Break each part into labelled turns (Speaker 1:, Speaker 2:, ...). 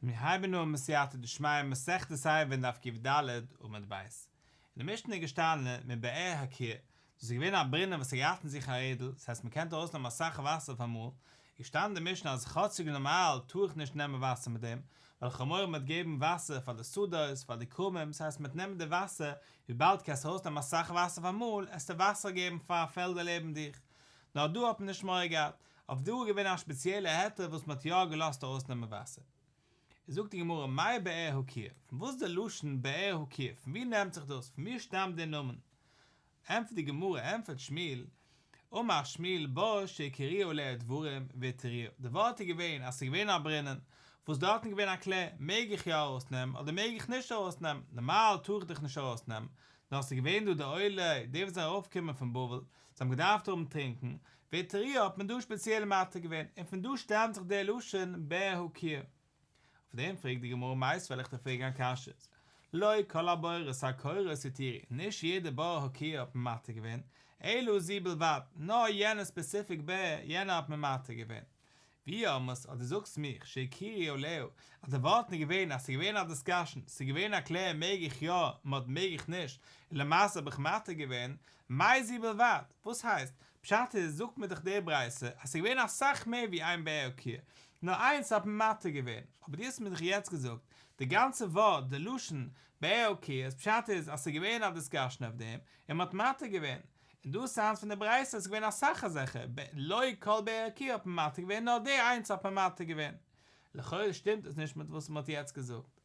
Speaker 1: מיר הייבן אן בסייעתא דשמיא מסכת עירובין דף קד עמוד ב'. אין די משנה איז געשטאנען מבאר הכיור, דאס איז געווען א ברינען וואס האט געהאט אין זיך א רעדל, דאס הייסט מען קען ארויסנעמען אסאך וואסער אויף אמאל, איז געשטאנען אין די משנה אז כאטשיג נארמאל טאר איך נישט נעמען וואסער מיט דעם, ווייל איך האב מורא מ'וועט געבן וואסער פאר די שדות, פאר די כרמים, דאס הייסט מ'וועט נעמען די וואסער, וויבאלד קענסט ארויסנעמען אסאך וואסער אויף אמאל, עסטו וואסער געבן פאר פעלדער לעבן דיך. נאר דא האט מען נישט מורא געהאט, אויף דא איז געווען א שפעציעלע היתר וואס מען האט יא געלאזט ארויסנעמען וואסער. איז זאגט די גמרא מאי באר הכיור, פון וואס די לשון באר הכיור, פון ווי נעמט זיך דאס, פון ווי שטאמט דער נאמען? ענטפערט די גמרא, ענטפערט שמואל, אמר שמואל בור שהכירוהו עליה דברים והתירוהו, די ווארט איז געווען אז ס'איז געווען א ברונען וואס דארטן איז געווען א קלער, מעג איך יא ארויסנעמען אדער מעג איך נישט ארויסנעמען, נארמאל טאר איך דאך נישט ארויסנעמען, נאר ס'איז געווען דא די עולי, די וואס זענען ארויפגעקומען פון בבל, זיי האבן געדארפט האבן טרינקן, והתירוהו האט מען דא שפעציעל מתיר געווען, און פון דא שטאמט זיך דער לשון באר הכיור. אויף דעם פרעגט די גמרא מיתיבי וועל איך דיר פרעגן א קשיא, לא כל הבורות הכורות התירו, נישט יעדע בור הכיור האט מען מתיר געווען, אלא זו בלבד, נאר יענע specific באר, יענע האט מען מתיר געווען. ואי אמרת, אז דו זאגסט מיך שהכירו עליה, אז די ווארטן איז געווען אז ס'איז געווען א discussion, ס'איז געווען א קלער מעג איך יא, אדער מעג איך נישט, און למעשה האב איך מתיר געווען, מאי זו בלבד, וואס הייסט? פשט איז, זאגט מיר דאך די ברייתא, אז ס'איז געווען אסאך מער ווי איין באר הכיור, נאר איינס האט מען מתיר געווען, אבער דו האסט מיר דאך יעצט געזאגט, די גאנצע ווארט, די לשון, באר הכיור, איז פשט איז אז ס'איז געווען א discussion אויף דעם, און מ'האט מתיר געווען, און דא sound פון די ברייתא איז געווען אסאך אזעלכע, לא כל באר הכיור האט מען מתיר געווען נאר די איינס האט מען מתיר געווען. לכאורה שטימט עס נישט מיט וואס מען האט יעצט געזאגט.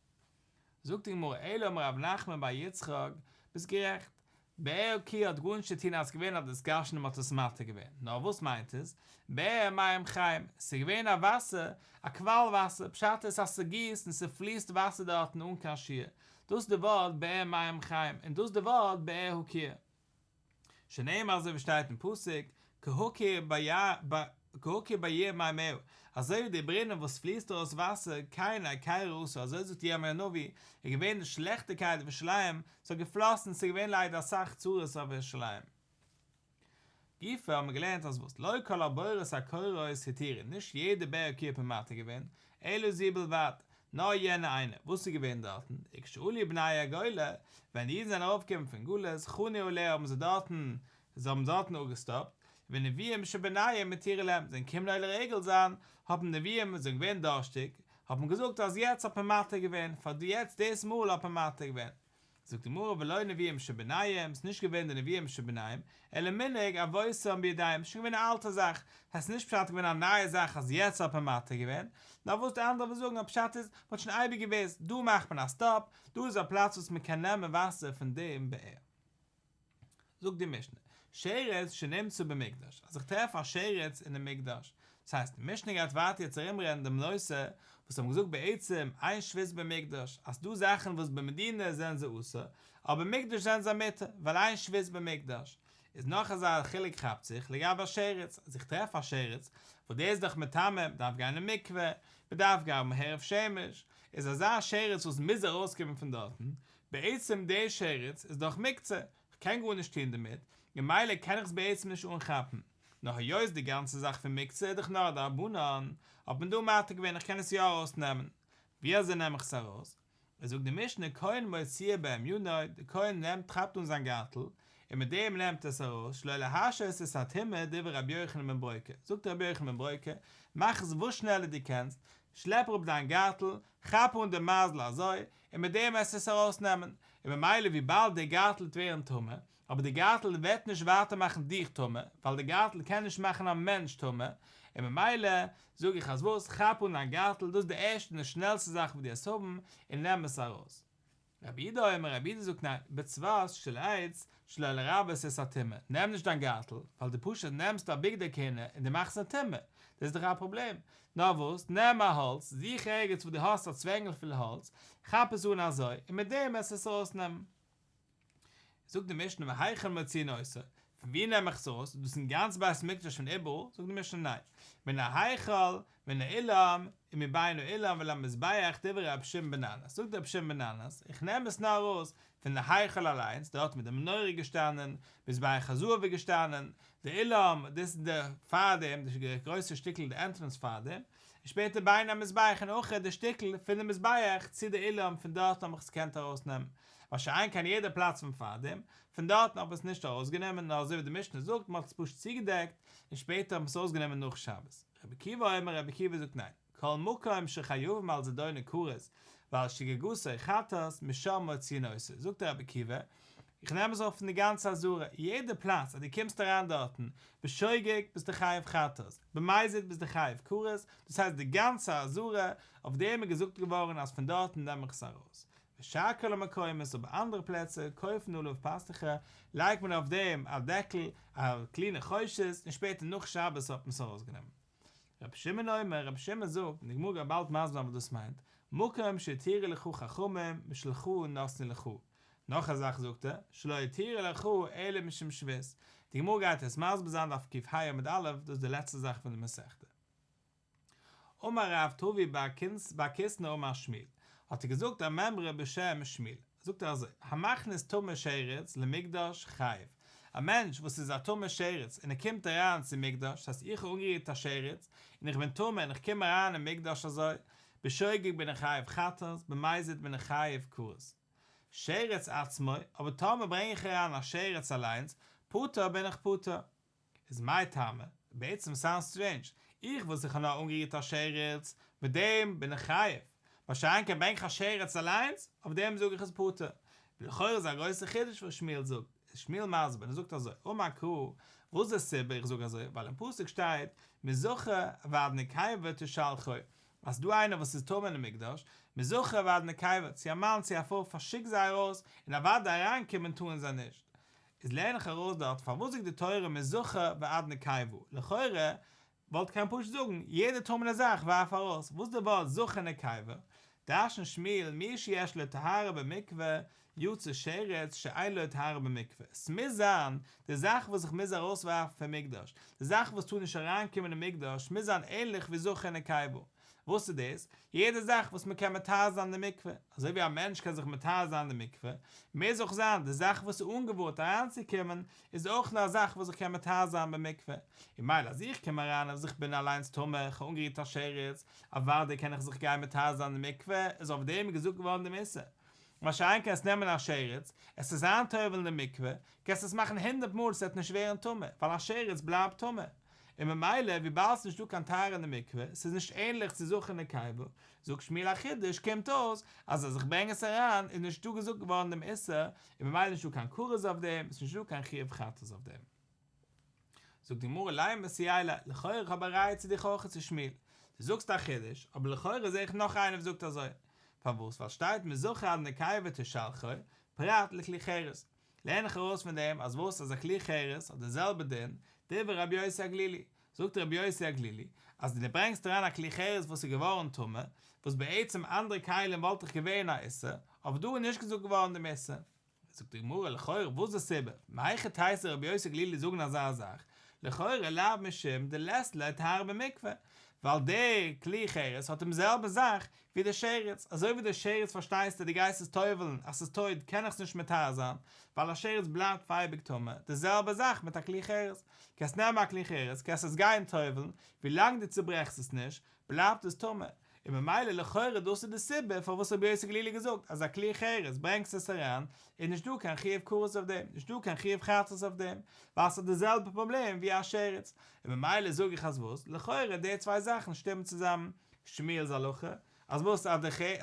Speaker 1: זאגט די גמרא אלא אמר רב נחמן בר יצחק, ביסט גערעכט, באר הכיור האט גארנישט צו טון אז עס איז געווען א discussion און מען האט עס מתיר געווען, נאר וואס מיינט עס, באר מים חיים, עס איז געווען א וואסער, א קוואל וואסער, פשט איז אז ס'גיסט און ס'פליסט וואסער דארטן אן קיין שיעור, דאס איז די ווארט באר מים חיים, און דאס איז די ווארט באר הכיור. שנאמר אזוי ווי שטייט אין פסוק, כהכיר ביער מימיה, אזוי ווי די ברונעם וואס פליסט ארויס וואסער, כן הכירה עשה, אזוי זאגט ירמי' הנביא, איז געווען די שלעכטיקייט אויף ירושלים, ס'האט געפלאסן, ס'איז געווען ליידער אסאך צרות אויף ירושלים. גופא האט מען געלערנט אז וואס לא כל הבורות הכורות התירו, נישט יעדע באר הכיור האט מען מתיר געווען, אלא זו בלבד, נאר יענע איינע, וואס איז געווען דארטן, וכשעלו בני הגולה, ווען די אידן זענען ארויפגעקומען פון גלות, חנו עליה האבן זיי דארטן, זיי האבן דארטן אפגעסטאפט, ונביאים שביניהם התירו להם, זענען געקומען עולה רגל זיין, האבן נביאים, זיי זענען געווען דארשטיג, האט מען געזאגט אז יעצט האט מען מתיר געווען, פאר די יעצט דאס מאל האט מען מתיר געווען. זאגט די גמרא ולא נביאים שביניהם, ס'איז נישט געווען די נביאים שביניהם, אלא מנהג אבותם בידיהם, ס'איז שוין געווען א אלטע זאך, ס'הייסט נישט פשט געווען א נייע זאך אז יעצט האט מען מתיר געווען, נאר וואס די אנדערע וואס זאגן אז פשט איז, מ'האט שוין אייביג געוואוסט, דא מאכט מען א stop, דא איז א פלאץ וואס מ'קען נעמען וואסער פון דעם באר. זאגט די משנה, שרץ שנמצא במקדש, אז איך טרעף א שרץ אינעם מקדש, דאס הייסט, די משנה גייט ווייטער יעצט ארומרעדן דעם נושא וואס האבן געזאגט בעצם אין שבות במקדש, אז ס'דא זאכן וואס במדינה זענען זיי אסור, אבער במקדש זענען זיי מותר, ווייל אין שבות במקדש. איז נאך אזא חילוק כאפט זיך לגבי א שרץ, אז איך טרעף א שרץ, וואס דער איז דאך מטמא, מען דארף גיין אין מקווה, מען דארף גיין האבן הערב שמש, איז אזא שרץ וואס מוז ארויסקומען פון דארטן, בעצם דער שרץ איז דאך מוקצה, כ'קען גארנישט טון דערמיט, ממילא קען איך עס בעצם נישט אנכאפן. נאר היות די גאנצע זאך פון מוקצה איז דאך נאר א דרבנן, האט מען דא מתיר געווען איך קען עס יא ארויסנעמען. ווי אזוי נעם איך עס ארויס? עס זאגט די משנה כהן מוציאו בהמיינו, די כהן נעמט כאפט אן זיין גארטל, און מיט דעם נעמט עס ארויס, שלא להשהות את הטומאה דברי רבי יוחנן בן ברוקה, זאגט רבי יוחנן בן ברוקה, מאך עס וואס שנעלער דו קענסט, שלעפ אראפ דיין גארטל, כאפ אן די מייזל אזוי, און מיט דעם וועסטו עס ארויסנעמען, און ממילא וויבאלד דער גארטל וועט ווערן טמא, אבער די גארטל וועט נישט ווייטער מאכן דיך טמא, ווייל די גארטל קען נישט מאכן א מענטש טמא, און ממילא זאג איך אז וואס, כאפ אן דיין גארטל, דאס איז די ערשטע און די שנעלסטע זאך וואס דו וועסט האבן, און נעם עס ארויס. רבי יהודה אומר, רבי יהודה זאגט ניין, בצבת של עץ שלא לרבות את הטומאה, נעם נישט דיין גארטל, ווייל דו פשוט נעמסט א בגדי כהונה און דו מאכסט א טומאה, דאס איז דאך א פראבלעם, נאר וואס, נעם א האלץ, זוך ערגעץ וואו דו האסט א צווענגל פול האלץ, כאפ עס אן אזוי, און מיט דעם וועסטו עס ארויסנעמען. זאגט די משנה מהיכן מוציאין אותו, פון ווי נעם איך עס ארויס, איז דאס אין גאנץ בית המקדש פון איבעראל, זאגט די משנה ניין, מן ההיכל, מן האולם, ומבין האולם ולמזבח דברי רבי שמעון בן ננס, זאגט רבי שמעון בן ננס, איך נעם עס נאר ארויס פון די היכל אליינס, דארט ווי די מנורה איז געשטאנען, מזבח הזהב איז געשטאנען, די אולם, דאס איז די פאר דעם, די גרויסע שטיקל די entrance פאר דעם, און שפעטער בין המזבח און אויך די שטיקל פון די מזבח צו די אולם פון דארטן האב איך עס געקענט ארויסנעמען, מה שאין כן יעדע פלאץ פון פארדעם, פון דארטן האב איך עס נישט ארויסגענומען נאר אזוי ווי די משנה זאגט מען האט עס פשוט צוגעדעקט און שפעטער האט מען עס ארויסגענומען נאך שבת. רבי עקיבא אומר רבי עקיבא זאגט ניין, כל מקום שחייבים על זדונו כרת ועל שגגתו חטאת משם מוציאין אותו, זאגט רבי עקיבא, איך נעם עס אויף פון די גאנצע עזרה, יעדע פלאץ אז דו קומסט אריין דארטן בשוגג ביסטו חייב חטאת, במזיד ביסטו חייב כרת, דאס הייסט די גאנצע עזרה, אויף דעם איז געזאגט געווארן אז פון דארטן נעם איך עס ארויס. ושאר כל המקומות אבער אנדערע פלעצער כופין עליו פסטוכא לייגט מען אויף דעם א דעקל א כלי נחושת און שפעטער נאך שבת האט מען עס ארויסגענומען. רבי שמעון אומר, רבי שמעון זאגט, און די גמרא גייט באלד מסביר זיין וואס דאס מיינט, מקום שהתירו לך חכמים משלך נתנו לך, נאך א זאך זאגט ער, שלא התירו לך אלא משום שבות, די גמרא גייט עס מסביר זיין דף ק"ה עמוד א', דאס איז די לעצטע זאך פון די מסכתא. אמר רב טבי בר קיסנא אמר שמואל, האט ער געזאגט א מימרא בשם שמואל, זאגט ער אזוי, המכניס טמא שרץ למקדש חייב, א מענטש וואס איז א טמא שרץ און ער קומט אריין צום מקדש, דאס הייסט איך האב אנגערירט א שרץ און איך בין טמא און איך קום אריין אין מקדש אזוי, בשוגג בין איך חייב חטאת, במזיד בין איך חייב כרת. שרץ עצמו, אבער טאמער ברענג איך אריין א שרץ אליינס, פטור בין איך פטור. איז מאי טעמא? בעצם סאונדס סטרעינדזש, איך וואס איך האב נאר אנגערירט א שרץ, מיט דעם בין איך חייב, מה שאין כן ברענג איך א שרץ אליינס, אויף דעם זאג איך איז פטור. לכאורה איז א גרויסע חידוש וואס שמואל זאגט, איז שמואל מסביר און ער זאגט אזוי, אמר קרא, וואס איז די סיבה איך זאג אזוי, ווייל אין פסוק שטייט, מזכר ועד נקבה תשלחו, אז ס'דא איינער וואס איז טמא אין מקדש, מזכר ועד נקבה, צו א מאן צו א פרוי פארשיק זיי ארויס, און אוודאי אריינקומען טארן זיי נישט. איז לערן איך ארויס דארט פארוואס זאגט די תורה מזכר ועד נקבה, לכאורה וואלט קען פשוט זאגן יעדע טמא'נע זאך ווארף ארויס, וואס די ווארט זכר נקבה, דרש'נט שמואל מי שיש לו טהרה במקווה יצא שרץ שאין לו טהרה במקווה, ס'מוז זיין די זאך וואס איך מוז ארויסווארפן פון מקדש, די זאך וואס טאר נישט אריינקומען אין מקדש מוז זיין ענליך ווי זכר נקבה, וואס איז דאס? יעדע זאך וואס מען קען מטהר זיין אין די מקווה, אזוי ווי א מענטש קען זיך מטהר זיין אין די מקווה, מוז אויך זיין די זאך וואס איז אנגעווארט אריינצוקומען, איז אויך נאר א זאך וואס איך קען מטהר זיין במקווה, און ממילא אז איך קום אריין אז איך בין אליינס טמא, איך האב אנגערירט א שרץ, אוודאי קען איך זיך גיין מטהר זיין אין די מקווה, איז אויף דעם געזאגט געווארן דעם איסור. מה שאין כן קענסט נעמען א שרץ, עס איז איינטובל'ן אין די מקווה, קענסט עס מאכן הונדערט מאל עס וועט נישט ווערן טמא, ווייל א שרץ בלייבט טמא. און ממילא וויבאלד ס'נישט דא קיין טהרה אין די מקווה, ס'איז נישט ענליך צו זכר נקבה, זאגט שמואל א חידוש, קומט אויס אז אז איך ברענג עס אריין איז נישט דא געזאגט געווארן דעם איסור, און ממילא נישט דא קיין כרת אויף דעם, ס'נישט דא קיין חיוב חטאת אויף דעם. זאגט די גמרא לימא סייע ליה, לכאורה איך האב א ראיה צו דיך אויך צו שמואל, דו זאגסט א חידוש, אבער לכאורה זעה איך נאך איינער וואס זאגט אזוי, פארוואס ווייל שטייט מזכר עד נקבה תשלחו, פרט לכלי חרס, לערן איך ארויס פון דעם אז וואס אז א כלי חרס האט די זעלבע דין, דברי רבי יוסי הגלילי, זאגט רבי יוסי הגלילי, אז דו ברענגסט אריין א כלי חרס וואס איז געווארן טמא, וואס בעצם אנדערע כלים וואלט דאך געווען א איסור, אבער דא איז נישט געזאגט געווארן דעם איסור. זאגט די גמרא לכאורה וואס איז די סיבה, מהיכי תיתי רבי יוסי הגלילי זאגן אזא זאך, לכאורה לאו משום דלית ליה טהרה במקווה, ווייל דער כלי חרס האט דעם זעלבע זאך ווי די שרץ, אזוי ווי די שרץ פארשטייסטו דו גייסט עס טובל'ן אז ס'איז טויט קען איך עס נישט מטהר זיין, ווייל א שרץ בלייבט פאר אייביג טמא, די זעלבע זאך מיט א כלי חרס, קענסט נעמען א כלי חרס קענסט עס גיין טובל'ן, ווילאנג דו צוברעכסט עס נישט, בלייבט עס טמא, און ממילא לכאורה דאס איז די סיבה פארוואס רבי יוסי הגלילי געזאגט אז א כלי חרס ברענגסט עס אריין איז נישט דא קיין חיוב כרת אויף דעם, נישט דא קיין חיוב חטאת אויף דעם, ווייל ס'האט די זעלבע פראבלעם ווי א שרץ, און ממילא זאג איך אז וואס, לכאורה די צוויי זאכן שטימען צוזאמען, שמואל'ס הלכה, אז וואס אז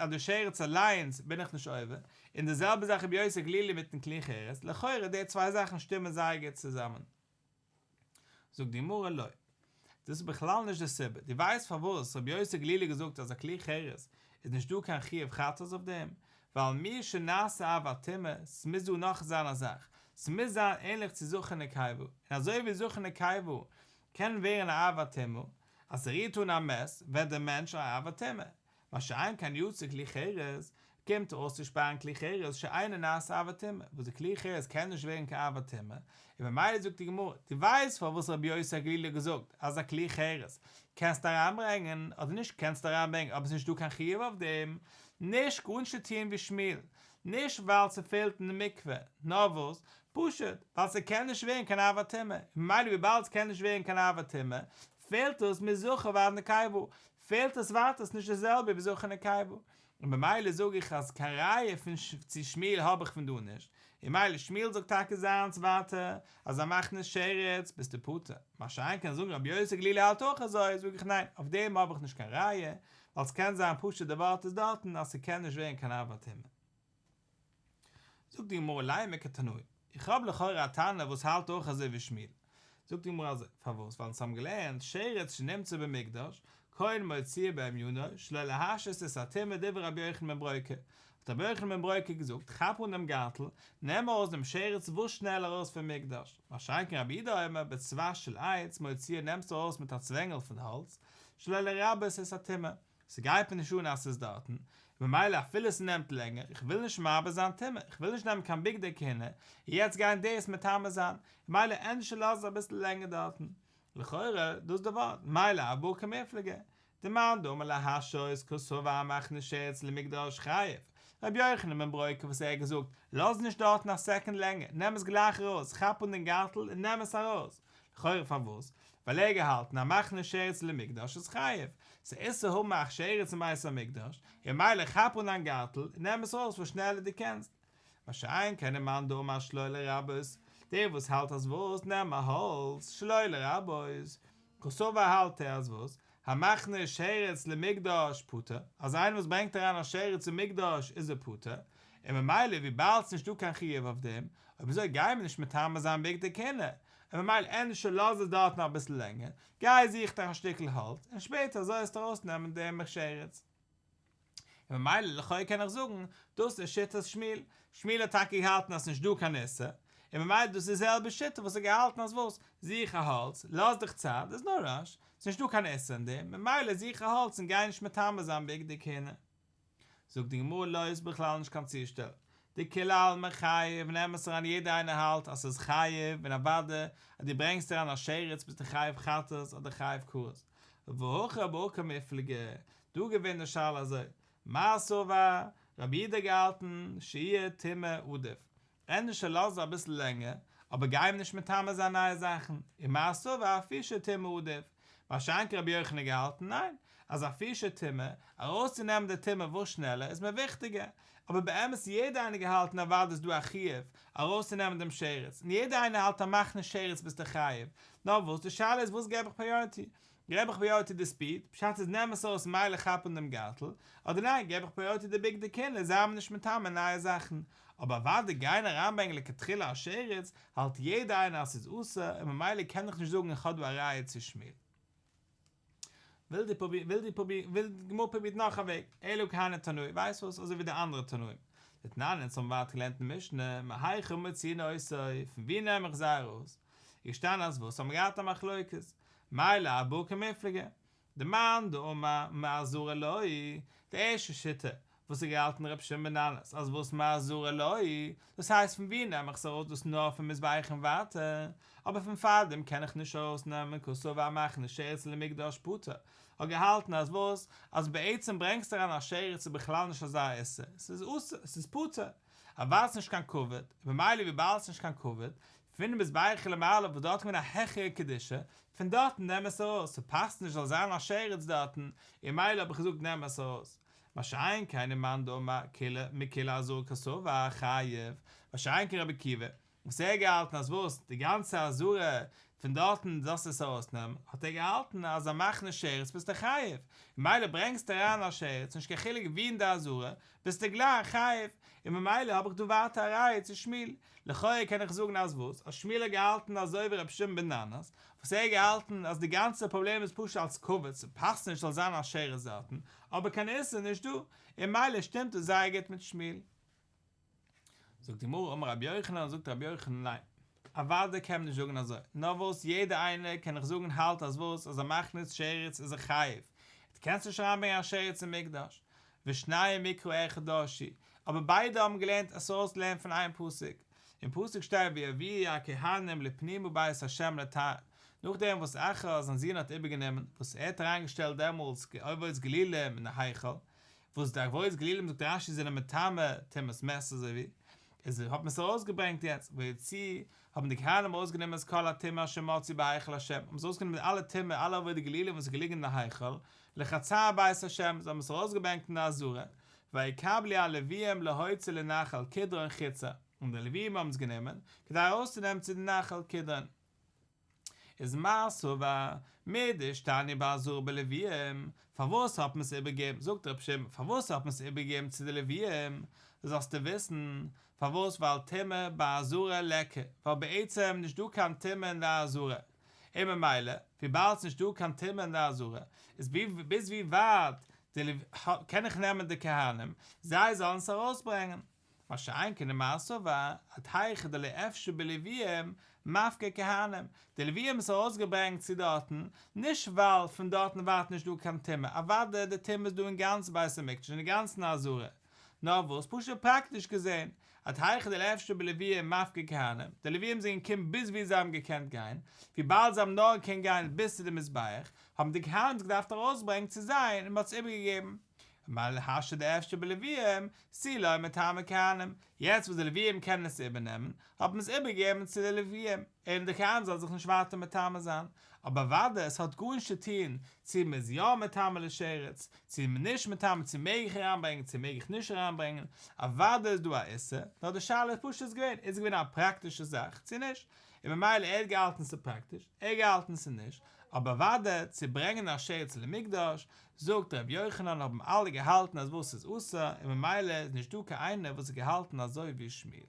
Speaker 1: די שרץ אליינס בין איך נישט עובר, און די זעלבע זאך רבי יוסי הגלילי מיטן כלי חרס, לכאורה די צוויי זאכן שטימען זייער גוט צוזאמען. זאגט די גמרא לא. דאס איז בכלל נישט די סיבה, דו ווייסט פארוואס רבי יוסי הגלילי געזאגט אז א כלי חרס איז נישט דא קיין חיוב חטאת אויף דעם, ווייל מי שנעשה אב הטומאה, ס'מוז דא נאך זיין א זאך, ס'מוז זיין ענליך צו זכר נקבה, און אזוי ווי זכר נקבה קען ווערן א אב הטומאה, אז ס'רירט אן א מת ווערט דער מענטש א אב הטומאה, מה שאין כן יצא כלי חרס, קומט אויסצושפארן כלי חרס שאינו נעשה אב הטומאה, וואס די כלי חרס קען נישט ווערן קיין אב הטומאה, און ממילא זאגט די גמרא, דו ווייסט פארוואס רבי יוסי הגלילי האט געזאגט אז א כלי חרס קענסטו אריינברענגען, אדער נישט קענסטו אריינברענגען אבער ס'איז נישט דא קיין חיוב אויף דעם, נישט גארנישט צו טון ווי שמואל, נישט ווייל ס'פעלט אין די מקווה, נאר וואס, פשוט ווייל ס'קען נישט ווערן קיין אב הטומאה, און ממילא וויבאלד ס'קען נישט ווערן קיין אב הטומאה, פעלט עס מזכר ועד נקבה. פעלט עס ווייטער ס'נישט די זעלבע ווי זכר ונקבה, און במילא זאג איך אז קיין ראיה פון צו שמואל האב איך פון דא נישט, און מילא שמואל זאגט טאקע זיינס ווייטער אז המכניס שרץ ביסטו פטור, מה שאין כן זאגן רבי יוסי הגלילי האלט אויך אזוי, זאג איך ניין, אויף דעם האב איך נישט קיין ראיה, ווייל ס'קען זיין פשוט די ווארט איז דארטן אז ס'קען נישט ווערן קיין אב הטומאה. זאגט די גמרא לימא כתנאי, איך האב לכאורה א תנא וואס האלט אויך אזוי ווי שמואל, זאגט די גמרא אזוי, פארוואס? ווייל אונז האבן געלערנט שרץ שנמצא במקדש, כהן מוציאו בהמיינו, שלא להשרות את הטומאה דברי רבי יוחנן בן ברוקה, האט רבי יוחנן בן ברוקה געזאגט, כאפ אן דעם גארטל, נעם ארויס דעם שרץ וואס שנעלער ארויס פון מקדש, מה שאין כן רבי יהודה אומר בצבש של עץ מוציאו נעמסט ארויס מיט א צווענגל פון האלץ, שלא לרבות את הטומאה. ס'גייט מיר נישט אן אז ס'איז דארטן, ממילא אפילו ס'נעמט לענגער, איך וויל נישט מרבה זיין טומאה, איך וויל נישט נעמען קיין בגדי כהונה, און יעצט גיין דאס מטמא זיין, ממילא ענדערש לאז עס אביסל לענגער דארטן. לכאורה, דאס איז די ווארט, מאי לאו בהא קמיפלגי. דמאן דאמר להשהות קסבר המכניס שרץ למקדש חייב, רבי יוחנן בן ברוקה וואס ער האט געזאגט, לאז נישט דארטן א סעקונד לענגער, נעם עס גלייך ארויס, כאפ אן דעם גארטל און נעם עס ארויס, לכאורה פארוואס? ווייל ער האט געהאלטן המכניס שרץ למקדש איז חייב, ס'איז איסור האבן א שרץ אין בית המקדש, און ממילא כאפ אן דיין גארטל און נעם עס ארויס וואס שנעלער דו קענסט. מה שאין כן ומאן דאמר שלא לרבות, דער וואס האלט אז וואס, נעם א האלץ, שלא לרבות, קסבר האלט ער אז וואס, המכניס שרץ למקדש פטור, אז איינער וואס ברענגט אריין א שרץ אין מקדש איז ער פטור, און ממילא וויבאלד ס'נישט דא קיין חיוב אויף דעם, אויב אזוי גייען מיר נישט מטמא זיין בגדי כהונה, און ממילא ענדערש לאז עס דארטן אביסל לענגער, גיי זוך דיך א שטיקל האלץ, און שפעטער אזוי וועסטו ארויסנעמען דעם שרץ. און ממילא לכאו' קען איך זאגן, דאס איז שיטת שמואל, שמואל האט טאקע געהאלטן אז ס'נישט דא קיין איסור, און ממילא דאס איז די זעלבע שיטה וואס ער האט געהאלטן אז וואס, זוך א האלץ, לאז דיך צייט, דער'ס נאו ראש, ס'נישט דא קיין איסור אין דעם, ממילא זוך א האלץ און גיי נישט מטמא זיין בגדי כהונה. זאגט די גמרא לא איז בכלל נישט קיין צושטעל, דכולי עלמא חייב אין אמת אריין יעדער איינער האלט אז ס'איז חייב און אוודאי אז דו ברענגסט אריין א שרץ ביסטו חייב חטאת אדער חייב כרת, והכא בהא קמיפלגי, דא געווען די שאלה אזוי, מר סבר, רבי יהודה געהאלטן, שיהא טומאה עדיף, ענדערש לאז אביסל לענגער, אבער גיי אים נישט מטמא זיין נייע זאכן, ומר סבר אפישי טומאה עדיף, מה שאין כן רבי יוחנן געהאלטן ניין, אז אפישי טומאה, ארויסצונעמען די טומאה וואס שנעלער איז מיר וויכטיגער, אבער באמת יעדער איינער געהאלטן אוודאי איז דא א חיוב ארויסצונעמען דעם שרץ, און יעדער איינער האלט המכניס שרץ ביסטו חייב, נאר וואס די שאלה איז וואס געב איך פריאריטי, געב איך פריאריטי די ספיד, פשט איז נעם עס ארויס מילא כאפ אן דעם גארטל, אדער ניין געב איך פריאריטי די בגדי כהונה זיי מיר נישט מטמא נייע זאכן, אבער אוודאי גיין אריינברענגען לכתחילה א שרץ, האלט יעדער איינער אז ס'איז אסור, און ממילא קען איך נישט זאגן איך האב דא א ראיה צו שמואל. וויל די פרוביר וויל די פרוביר וויל די גמרא פרובירט נאך א וועג, אלא כהני תנאי, ווייסט וואס אזוי ווי די אנדערע תנאים, דתנן אונז האבן ווייטער געלערנט אין משנה, מהיכן מוציאין אותו, פון ווי נעם איך זיי ארויס? איז געשטאנען אז וואס האבן געהאט א מחלוקת, מאי לאו בהא קמיפלגי, דמאן דאמר מעזרה לא, די ערשטע שיטה וואס האט געהאלטן ר' שמעון בן ננס אז וואס מעזרה לא, דאס הייסט פון ווי נעם איך עס ארויס דאס נאר פון מזבח און ווייטער, אבער פון פארדעם קען איך נישט ארויס נעמען קסבר המכניס שרץ למקדש פטור, האט געהאלטן אז וואס אז בעצם ברענגסט אריין א שרץ איז בכלל נישט אזא איסור, ס'איז אסור, ס'איז פטור, אבער ס'איז נישט קיין כבוד, ממילא וויבאלד ס'נישט קיין כבוד, פון מזבח ולמעלה וואס דארט איז געווען א העכערע קדושה, פון דארטן נעם עס ארויס, ס'פאסט נישט זאל זיין א שרץ דארטן, און מילא האב איך געזאגט נעם עס ארויס. מה שאין כן ומאן דאמר כולה מכול עזרה קסבר חייב, מה שאין כן רבי עקיבא, וואס ער האט געהאלטן אז וואס, די גאנצע עזרה, פון דארטן זאלסטו עס ארויסנעמען, האט ער געהאלטן אז המכניס שרץ ביסטו חייב, ממילא ברענגסטו אריין א שרץ, נישט קיין חילוק ווי אין די עזרה, ביסטו גלייך חייב, און ממילא האב איך דא ווייטער א ראיה צו שמואל, לכאורה קען איך זאגן אז וואס? אז שמואל האט געהאלטן אזוי ווי רבי שמעון בן ננס, וואס ער האט געהאלטן אז די גאנצע פראבלעם איז פשוט אלס כבוד, ס'פאסט נישט ס'זאל זיין א שרץ דארטן, אבער קיין איסור איז נישט דא, און ממילא שטימט עס זייער גוט מיט שמואל. זאגט די גמרא אמר רבי יוחנן, זאגט רבי יוחנן ניין, אוודאי קען מען נישט זאגן אזוי, נאר וואס יעדער איינער קען איך זאגן האלט אז וואס אז המכניס שרץ איז ער חייב, דו קענסט נישט אריינברענגען א שרץ אין מקדש, ושניהם מקרא אחד דרשו, אבער ביידע האבן געלערנט עס ארויסגעלערנט פון איין פסוק, אין פסוק שטייט ויביאו הכהנים לפנימה בית ה' לטהר, נאכדעם וואס אחז זיין זון האט איבערגענומען, וואס ער האט אריינגעשטעלט דעמאלטס אבות גלולים אין די היכל, וואס די אבות גלולים זאגט רש"י זענען מטמא טומאת מת אזוי ווי, איז האט מען עס ארויסגעברענגט יעצט, ויוציאו, האבן די כהנים ארויסגענומען את כל הטומאה אשר מצאו בהיכל ה', האבן זיי ארויסגענומען אלע טומאה, אלע אבות גלולים וואס איז געליגן אין די היכל, לחצר בית השם, זיי האבן עס ארויסגעברענגט אין די עזרה, ויקבלו הלוויים להוציא לנחל קדרון חוצה, און די לוויים האבן עס גענומען, כדי ארויסצונעמען צו די נחל קדרון. איז מר סבר מדאישתני בעזרה בלוויים, פארוואס האט מען עס איבערגעגעבן, זאגט רבי שמעון, פארוואס האט מען עס איבערגעגעבן צו די לוויים, זאלסטו וויסן, פארוואס ווייל טומאה בעזרה ליכא, ווייל בעצם נישט דא קיין טומאה אין די עזרה, און ממילא וויבאלד ס'נישט דא קיין טומאה אין די עזרה, איז ביז ווי ווייט קען איך נעמען די כהנים, זיי זאלן עס ארויסברענגען. מה שאין כן ומר סבר, עד היכא דלא אפשר בלוויים מפקיר כהנים, די לוויים האבן עס ארויסגעברענגט צו דארטן, נישט ווייל פון דארטן ווייטער נישט דא קיין טומאה, אוודאי די טומאה איז דא אין גאנץ בית המקדש און אין גאנצן עזרה, נאר וואס פשוט פראקטיש געזען, עד היכא דלא אפשר בלוויים מפקיר כהנים, די לוויים זענען געקומען ביז ווי זיי האבן געקענט גיין, וויבאלד זיי האבן נאר געקענט גיין ביז צו די מזבח, האבן די כהנים עס געדארפט ארויסברענגן צו זיי און מען האט עס איבערגעגעבן. ממילא השתא דאפשר בלוויים, תו לא מיטמא כהנים, יעצט וואס די לוויים קענען עס איבערנעמען, האט מען עס איבערגעגעבן צו די לוויים, און די כהנים זאלן זיך נישט ווייטער מטמא זיין, אבער אוודאי עס האט גארנישט צו טון צו מען איז יא מטמא לשרץ, צו מען נישט מטמא, צו מעג איך אריינברענגען צו מעג איך נישט אריינברענגען, אוודאי איז דא א איסור, נאר די שאלה איז פשוט איז געווען, איז עס געווען א פראקטישע זאך צו נישט, און ממילא ער האט געהאלטן ס'איז פראקטיש, ער האט געהאלטן ס'איז נישט, אבער אוודאי צו ברענגען א שרץ למקדש, זאגט ר' יוחנן האבן אלע געהאלטן אז וואס איז אסור, און ממילא איז נישט דא קיין איינער וואס האט געהאלטן אזוי ווי שמואל.